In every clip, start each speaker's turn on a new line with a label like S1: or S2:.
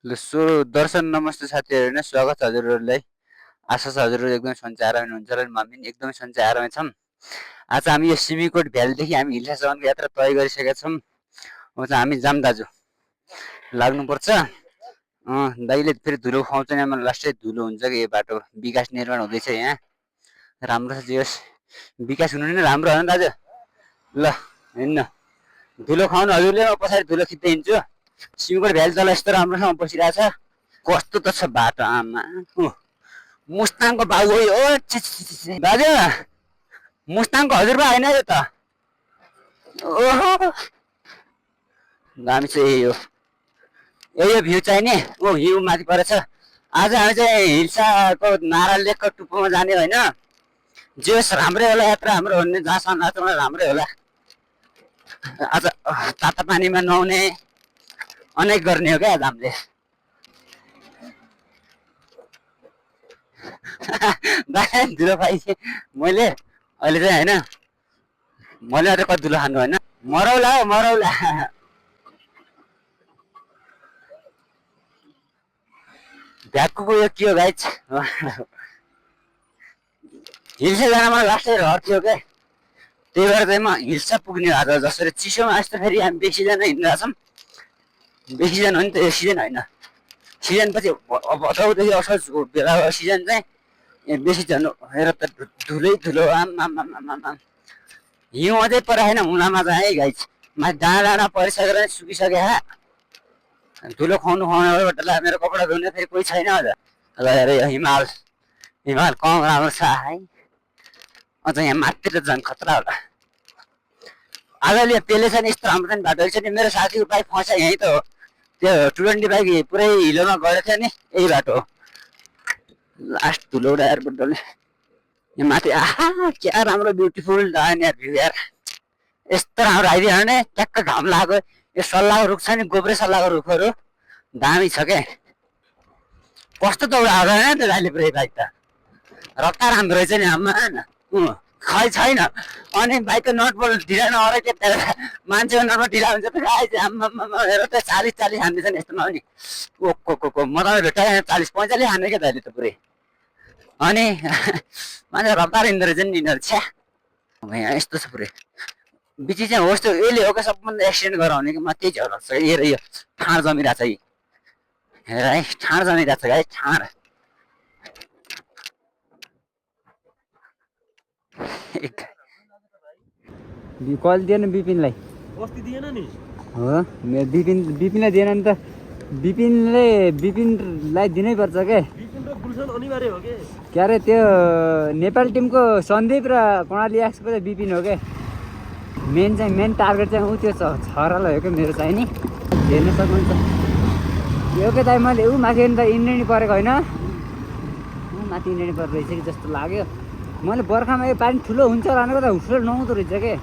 S1: ल सो दर्शन नमस्ते साथीहरू नै स्वागत हजुरहरूलाई। आशा छ हजुरहरू एकदमै सन्चै आरामै हुनुहुन्छ र हामी पनि एकदमै सन्चै आरामै छौँ। आज हामी यो सिमीकोट भ्यालीदेखि हामी हिल्सासम्मको यात्रा तय गरिसकेका छौँ। अब चाहिँ हामी जाम दाजु लाग्नुपर्छ। दाइले फेरि धुलो खुवाउँछ नि, मलाई लास्टै धुलो हुन्छ कि यो बाटो विकास निर्माण हुँदैछ यहाँ। राम्रो छ जे होस्, विकास हुनु नै राम्रो हो दाजु। ल हिँड्न, धुलो खुवाउनु हजुरले, म पछाडि धुलो खिच्दै हिँड्छु। सिमीकोट भ्याली तल यस्तो राम्रोसँग बसिरहेछ। कस्तो त छ बाटो, आमा मुस्ताङको बाउ हो यो। दाजु मुस्ताङको हजुरबा होइन यो त? ओहो दामी छ यही हो, यही भ्यू चाहिँ नि। हिउँ माथि परेछ। आज हामी चाहिँ हिल्साको नारा लेकको टुप्पोमा जाने होइन। जे होस् राम्रै होला यात्रा हाम्रो भन्ने, जहाँसम्म लाग्छ मलाई राम्रै होला। आज तातो पानीमा नुहाउने अनेक गर्ने हो क्या आज हामीले। धुलो पाइसकेँ मैले अहिले चाहिँ होइन, मैले मात्रै कति धुलो खानु होइन। मरौला हो मरौला। भ्याकको यो के हो गाइज, हिल्सा जान मलाई लास्टै रहर थियो क्या। त्यही भएर चाहिँ म हिल्सा पुग्ने आज जसरी चिसोमा यस्तो फेरि हामी बेसीजना हिँडिरहेको छौँ। बेसीजना हो नि त यो सिजन होइन, सिजन पछि भदौदेखि असोजको बेला सिजन चाहिँ बेसी झन् हेर त धुलै धुलो। आम हिउँ अझै परेन मुनामा चाहिँ है गाइज। माथि डाँडा डाँडा परिसकेर सुकिसक्यो। धुलो खुवाउनु खुवाउनुबाट मेरो कपडा धुने फेरि कोही छैन अझ। ल हेर यो हिमाल, हिमाल कम राम्रो छ है। अझ यहाँ माथि त झन् खतरा होला। आजले पेले छ नि यस्तो राम्रो नि बाटो छ नि। मेरो साथीको बाइक फस्यो यहीँ त हो, त्यो 220 बाइक पुरै हिलोमा गएको थियो नि, यही बाटो हो। लास्ट धुलो उडाएर बुड्डोले यहाँ माथि। क्या राम्रो ब्युटिफुल भ्यू यार। यस्तो राम्रो आइदियो भने ट्याक्क घाम लाग्यो। यो सल्लाहको रुख छ नि, गोब्रे सल्लाहको रुखहरू दामी छ क्या। कस्तो त उडाएर होइन त्यो दाइले पुरै बाइक त, रफ्तार राम्रो रहेछ नि आमा। खै छैन अनि बाइकको नट बोल्ट ढिला नगरे के मान्छेको नटमा ढिला हुन्छ त गाइज। आम्मा हेर त 40 हान्दैछ नि यस्तोमा पनि। को म त भेट्टाएँ 40-45 हान्ने क्या दाइले त पुरै। अनि मान्छे रफ्तार हिँड्दो रहेछ नि यिनीहरू। छ्या यहाँ यस्तो छ पुरै बिची चाहिँ होस् त्यो यसले हो क्या सबभन्दा एक्सिडेन्ट गराउने कि। म त्यही झ्याउ लाग्छ हेर, यो ठाँड जमिरहेको छ यी हेर है, ठाँड जमिरहेको छ गाई ठाँड। कल दिएन विपिनलाई,
S2: अस्ति दिएन नि
S1: हो विपिनलाई दिएन नि त। विपिनलाई दिनै पर्छ क्या।
S2: विपिन र गुलसन अनिवार्य हो
S1: क्या अरे त्यो नेपाल टिमको सन्दीप र कर्णाली एक्सको चाहिँ विपिन हो क्या। मेन टार्गेट चाहिँ ऊ त्यो छरालाई हो क्या मेरो चाहिँ नि। हेर्न सक्नुहुन्छ यो के दाइ, मैले ऊ माथि त इन्ड्रेनी परेको होइन, ऊ माथि इन्ड्रेनी परेको रहेछ कि जस्तो लाग्यो। मैले बर्खामा यो पानी ठुलो हुन्छ भनेको त हुस्रो नहुँदो रहेछ क्या।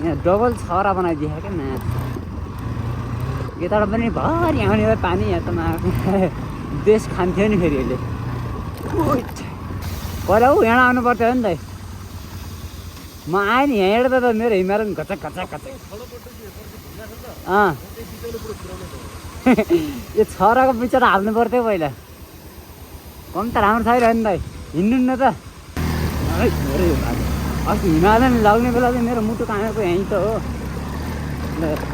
S1: यहाँ डबल छरा बनाइदिए क्या न, यताबाट पनि भरि आउने भयो पानी। यहाँ त देश खान्थ्यो नि फेरि यसले। पहिला ऊ यहाँ आउनु पर्थ्यो हो नि त। म आएँ नि यहाँ हेर्दा त मेरो हिमाल घचक घचक घचक। यो छराको बिचरा हाल्नु पर्थ्यो पहिला, कम त राम्रो छैन नि त। हिँड्नु न त अस्ति हिमालयमा लग्ने बेला चाहिँ मेरो मुटु कामेको यहीँ त हो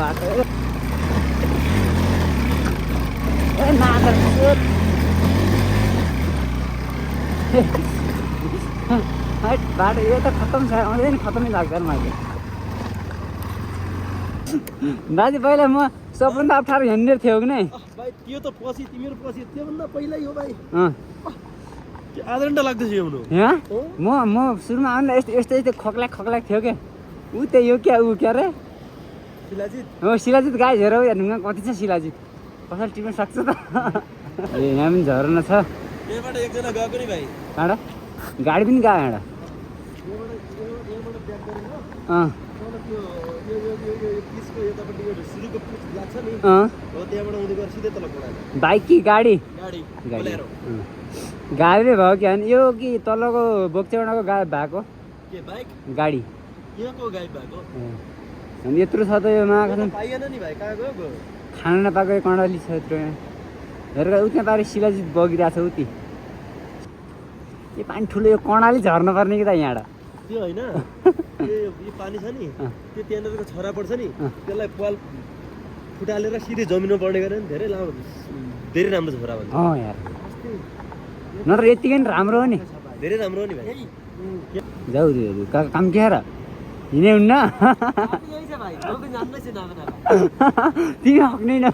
S1: बाटो। बाटो यो त खत्तम छ, आउँदै नि खत्तमै लाग्छ मैले। दाजु पहिला म सबभन्दा अप्ठ्यारो हिँड्ने थियो कि नै
S2: भाइ। त्यो त पछि तिमीहरू पछि त्योभन्दा पहिल्यै हो भाइ। आधा घन्टा लाग्दैछ हिँड्नु
S1: यहाँ। म सुरुमा आउनु यस्तो खोक्लाक थियो क्या। ऊ त्यो यो क्या ऊ क्या अरे
S2: शिलाजित
S1: हो, शिलाजित गाई हेर ढुङ्गा कति छ शिलाजित, कसैले टिप्न सक्छ त। ए यहाँ पनि झरना छ।
S2: त्यहाँबाट एकजना गएको नि भाइ।
S1: कहाँडा गाडी पनि गयो यहाँ। बाइक कि गाडी? गाडीले भयो क्या यो कि तलको बोक्चेबाट भएको गाडी
S2: यहाँको गाई भएको
S1: अनि यत्रो छ त यो महाकाशन
S2: पाइएन नि भाइ। कहाँ गयो
S1: खान नपाएको कर्णाली छ यत्रो यहाँ हेरेर उति पारि शिलाजित बगिरहेको छ उति यो पानी ठुलो यो कर्णाली झर्न पर्ने कि त यहाँबाट
S2: त्यो होइन यो पानी छ नि त्यो त्यहाँनिरको छरा पर्छ नि त्यसलाई पाल फुटालेर सिधै जमिनमा पर्ने गरे नि धेरै राम्रो छोरा भन्छ
S1: यार नत्र यतिकै नि राम्रो हो नि
S2: धेरै राम्रो हो नि भाइ
S1: जाऊ काम के र हिँडे हुन्न तिमी हक्दैन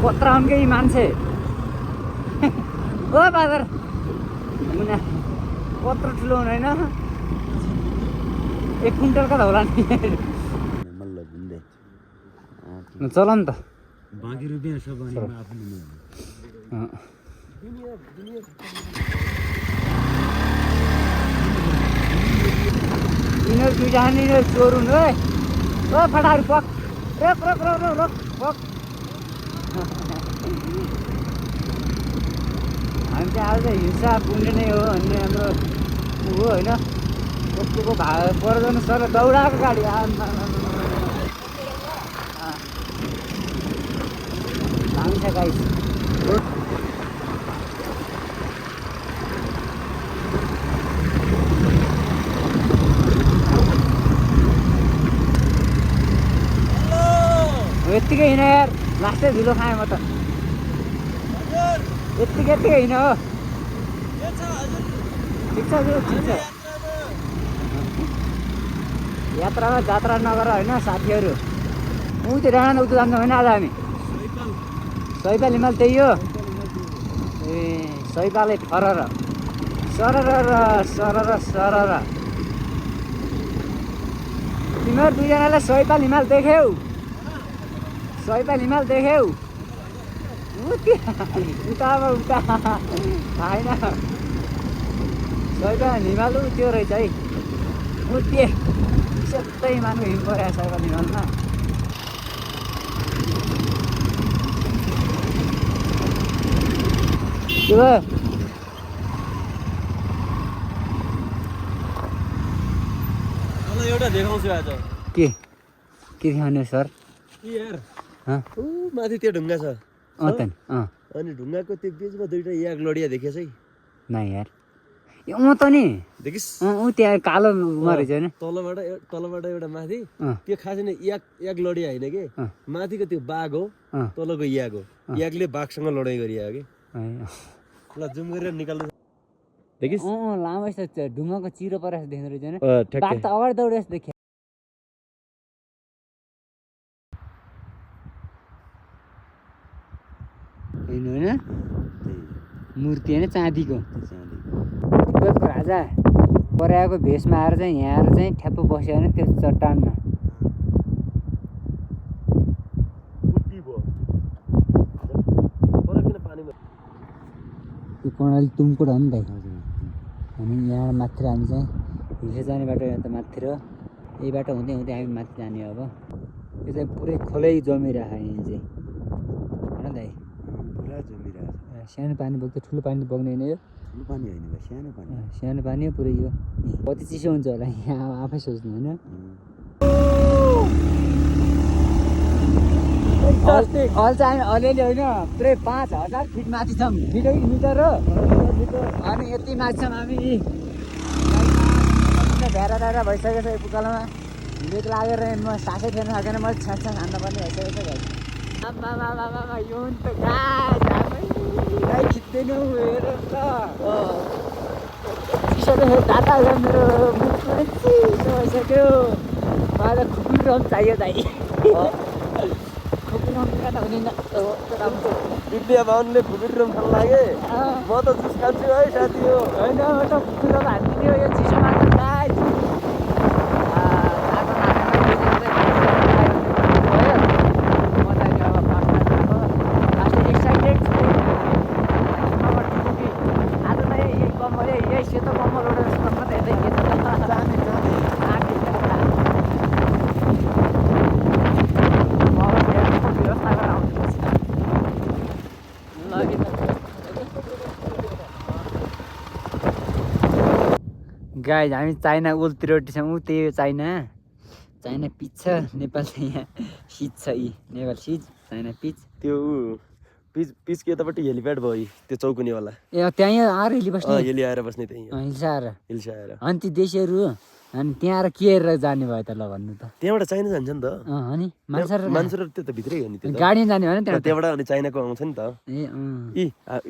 S1: कत्रा हुन्कै मान्छे ओ बादर मुना कत्रो ठुलो हुँदैन 1 कुन्टलका त होला नि चल नि त
S2: बाँकी रुपियाँ सब
S1: यिनीहरू दुईजना यिनीहरू चोर हुनु है ओ फटाहरू पक रोक रोक रोक रोक रोक पक हामी चाहिँ आज हिंसा पुण्य नै हो भन्ने हाम्रो हो होइन कसको भाग पर जानु सर दौडाएको गाडी हामी छ गाइस यत्तिकै हिँड यार लास्टै धुलो खाएँ म त यत्तिकै हिँड हो ठिक छ ठिक छ यात्रामा जात्रा नगर होइन साथीहरू उति डाँडा उति जान्छ होइन आज हामी सैपाल हिमाल त्यही हो ए सैपालै फरर सरर सरर सरर तिमीहरू दुईजनालाई सैपाल हिमाल देख्यौ सैपाल हिमाल देख्यौ उता अब उता होइन सैपाल हिमाल त्यो रहेछ है उति सबै मान्छे हिँड्नु पऱ्यो सैपाल हिमालमा के भयो
S2: एउटा देखाउँछु आज
S1: के देखाउने सर
S2: यार माथि त्यो ढुङ्गा छ अनि ढुङ्गाको त्यो बिचमा दुईटा याक लडिया देखेछ है
S1: नाइ यार यो त नि
S2: देखिस्
S1: त्यहाँ कालो रहेछ होइन
S2: तलबाट एउटा माथि त्यो खासै नै याक लडिया होइन कि माथिको त्यो बाघ हो तलको याक हो याकले बाघसँग लडाइँ गरिया कि ल जुम गरेर निकाल्नु देखिस्
S1: लामो ढुङ्गाको चिरो परेको देख्दो रहेछ होइन बाघ त अगाडि दौडेको देखे होइन मूर्ति होइन चाँदीको तिब्बतको राजा पराएको भेषमा आएर चाहिँ यहाँ आएर चाहिँ ठ्याप्प बस्यो होइन त्यो चट्टानमा त्यो कर्णाली तुमकोट हो नि त हामी यहाँ माथि हामी चाहिँ हिल्स जाने बाटो यहाँ त माथि र यही बाटो हुँदै हुँदै हामी माथि जाने अब यो चाहिँ पुरै खोलै जमिरहेको यहाँ चाहिँ होइन दाइ
S2: पुरा जमिरहेको
S1: सानो पानी बग्छ ठुलो पानी त बग्दैन यो
S2: ठुलो पानी होइन
S1: सानो पानी हो पुरै यो कति चिसो हुन्छ होला यहाँ आफै सोच्नु होइन अहिले चाहिँ हामी अलिअलि होइन पुरै 5000 फिट माथि छौँ मिटर हो अनि यति माथि छौँ हामी भेरा डाँडा भइसकेको छ पुकालामा हिँडेको लागेर म सासै फेर्न सकेन मैले छ्यास खानु पर्ने भइसकेको छ आमा यो त गाई खिच्दैनौ हेर त चिसोले दादा मेरो मुख पनि चिसो भइसक्यो मलाई खुकुर रम चाहियो दाइ खुकुर रम खाँदा हुँदैन
S2: विद्या बाहुनले खुकुर रम खान लागे म त जुस खान्छु है साथी हो
S1: होइन म त खुकुर रम हानिदियो यो चिसोमा त गाई गाइज हामी चाइना उल्टी रोटी छौँ ऊ त्यही हो चाइना चाइना पिच छ नेपाल चाहिँ यहाँ सिज छ यी नेपाल सिज चाइना पिच
S2: त्यो पिचको यतापट्टि हेलिप्याड भयो त्यो चौकुनेवाला
S1: ए त्यहाँ आएर हिली बस्ने
S2: हेली आएर बस्ने त्यहीँ
S1: हिल्सा आएर
S2: हिल्स आएर
S1: अनि ती देशीहरू अनि त्यहाँ आएर के हेरेर जाने भयो त ल भन्नु त
S2: त्यहाँबाट चाइना जान्छ नि त
S1: अनि मान्छेहरू
S2: मान्छेहरू त्यो त भित्रै हो नि त्यो त।
S1: गाडीमा जाने भयो नि त्यहाँ
S2: त्यहाँबाट अनि चाइनाको आउँछ नि त
S1: ए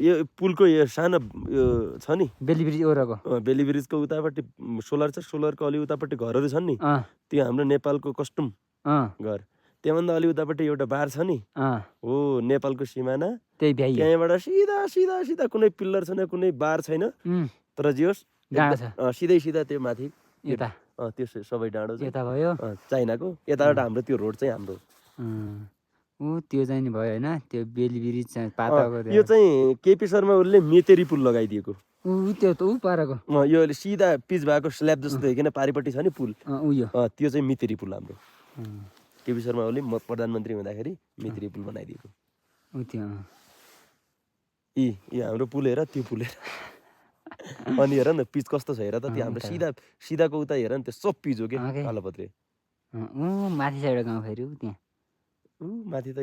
S2: यो पुलको यो सानो यो छ नि
S1: बेली ब्रिज ओरको
S2: बेली ब्रिजको उतापट्टि सोलर छ सोलरको अलि उतापट्टि घरहरू छन् नि त्यो हाम्रो नेपालको कस्टम घर त्यहाँभन्दा अलि उतापट्टि एउटा बार छ नि हो नेपालको सिमाना
S1: त्यही भ्याइ
S2: त्यहाँबाट सिधा सिधा सिधा कुनै पिल्लर छैन कुनै बार छैन तर जे होस् सिधै सिधा त्यो माथि
S1: यता
S2: त्यो सबै डाँडो
S1: यता भयो
S2: चाइनाको यताबाट हाम्रो त्यो रोड चाहिँ हाम्रो
S1: ऊ त्यो चाहिँ नि भयो होइन त्यो बेली ब्रिज चाहिँ पाताको
S2: यो चाहिँ केपी शर्मा ओलीले मेतेरी पुल लगाइदिएको
S1: ऊ त्यो त ऊ पाराको
S2: यो अहिले सिधा पिच भएको स्ल्याब जस्तो देखिन पारिपट्टि छ नि पुल
S1: उयो
S2: त्यो चाहिँ मितेरी पुल हाम्रो केपी शर्मा ओली म प्रधानमन्त्री हुँदाखेरि मितेरी पुल बनाइदिएको
S1: ऊ त्यो
S2: यो हाम्रो पुल हेर त्यो पुल हेर अनि हेर न पिच कस्तो छ हेर त त्यो हाम्रो सिधा सिधाको उता हेर नि त्यो सब पिच हो क्या कालोपत्रे
S1: माथि साइड गाउँ फेरि त्यहाँ
S2: माथि त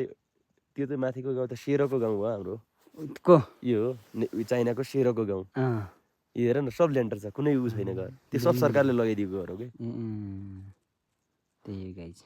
S2: त्यो चाहिँ माथिको गाउँ त सेरोको गाउँ हो हाम्रो
S1: को
S2: यो हो चाइनाको सेरोको गाउँ यो हेर न सब ल्यान्डर छ कुनै ऊ छैन घर त्यो सब सरकारले लगाइदिएको घर हो कि
S1: त्यही हो गाइज